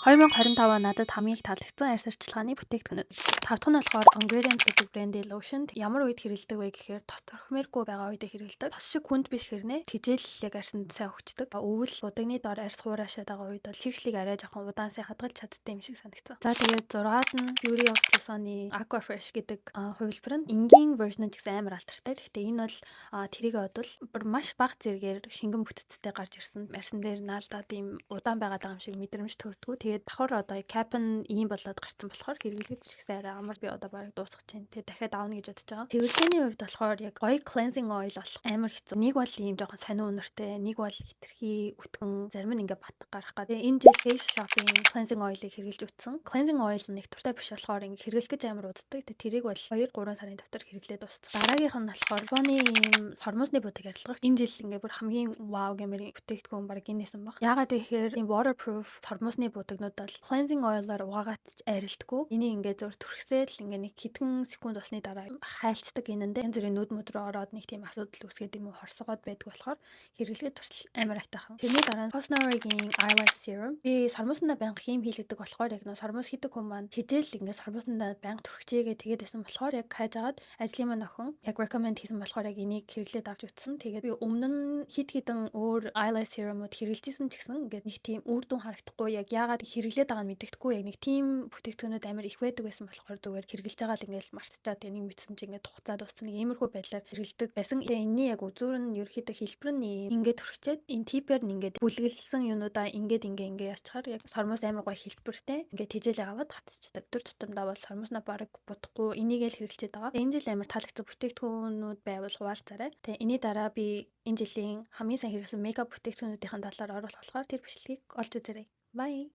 2025 он надад хамгийн их таалагдсан арьс арчилгааны бүтээгдэхүүнүүд. Тав дахь нь болохоор Ongredients гэдэг брендийн lotion. Ямар үед хэрэглэдэг вэ гэхээр тос торхимээргүй байгаа үед хэрэглэдэг. Тос шиг хүнд биш хэрнээ тэжээл яг арьсанд сайн өгчдөг. Өвөл будагны дор арьс хуурайшаад байгаа үед бол чигшлийг арай жоохон удаан сайн хадгалж чаддаг юм шиг санагдсан. За, тэгээд 6-аад нь Beauty of Joseon-ы Aqua Fresh гэдэг хувилбар нь энгийн version ч гэсэн амар алдартай. Гэхдээ энэ бол тэрийг бодвол бүр маш бага зэрэгээр шингэн бүтэцтэй гарч ирсэн. Арьсан дээр наалдаад ийм удаан байгаад байгаа юм шиг мэдрэмж төрдгүү. Тэгээд давхар одоо cap нь ийм болоод гарсан болохоор хэрэглэгч ч гэсэн арай амар. Би одоо бараг дуусгах чинь. Тэгээд дахиад авна гэж бодож байгаа. Цэвэрлэгээний хувьд болохоор яг гоё cleansing oil болох амар хэцүү. Нэг бол ийм жоохон сонин үнэртэй, нэг бол хэтэрхий өтгөн, зарим нь ингээ батг гарах гэдэг. Энэ жил Face Shop-ын cleansing oil-ыг хэрэглэж үзсэн. Cleansing oil нэг дуртай биш болохоор ингээ хэрэглэх гэж амар уддаг. Тэгээд тэрийг бол 2 3 сарын дотор хэрэглээд дууссан. Дараагийнх нь болохоор Японы ийм сормуусны будаг арилгах. Энэ жил ингээ бүр хамгийн вау гэмээр бүтээгдэхүүн бараг энэсэн баг. Яагаад вэ гэхээр ийм waterproof сормуусны будагнууд бол cleansing oil-аар угаагаад ч арилдаггүй. Энийг ингээ зөв түрхсээл ингээ нэг хэдхэн секунд болсны дараа хайлчдаг энэндээ. Янз бүрийн нүд мөд рүү ороод нэг тийм асуудал үүсгээд юм уу, хорсгоод байдаг болохоор хэрэглэхэд хүртэл амар айтайхан. Тэрний дараа нь Cosnori-гийн Eyelash Serum. Би сормуусандаа байнга хийм хийлгэдэг болохоор яг нөө сормуус хийдэг хүн маань хижээл ингээ сормуусандаа байнга түрхчээгээ тэгээд байсан болохоор яг хайжгаад ажлын маань охин яг recommend хийсэн болохоор яг энийг хэрэглээд авч үзсэн. Тэгээд би өмнө нь хэд хэдэн өөр eyelash serum-ууд хэрэглэжсэн ч гэсэн ингээд нэг тийм үр дүн харагдахгүй, яг яагаад хэрэглээд байгаа нь мэддэхгүй, яг нэг тийм бүтээгдэхүүнүүд амар их байдаг байсан болохоор зүгээр хэрэглэж байгаа л ингээл мартчихаад, тэгээ нэг мэдсэн чинь ингээд тухцаад дууссан, нэг иймэрхүү байдлаар хэрэглэдэг байсан. Тэгээ энэний яг үзүүр нь ерөөхдөө хэлбэр нь ингээд түрхчээд энэ tip-ээр нь ингээд бүлэглэсэн юунуудаа ингээд ингээ ингээ яачаар яг сормуус амар гоё хэлбэртэй ингээд тэжээлээ аваад хатчихдаг. Өдөр тутамдаа бол сормууснаа бараг будахгүй энийг л хэрэглэчээд байгаа. Энэ жил амар таалагдсан бүтээгдэхүүнүүд байвал хуваалцаарай. Тэгээ энэний дараа би энэ жилийн хамгийн сайн хэрэглэсэн makeup бүтээгдэхүүнүүдийн талаар оруулах болохоор тэр бичлэгийг олж үзээрэй. Bye.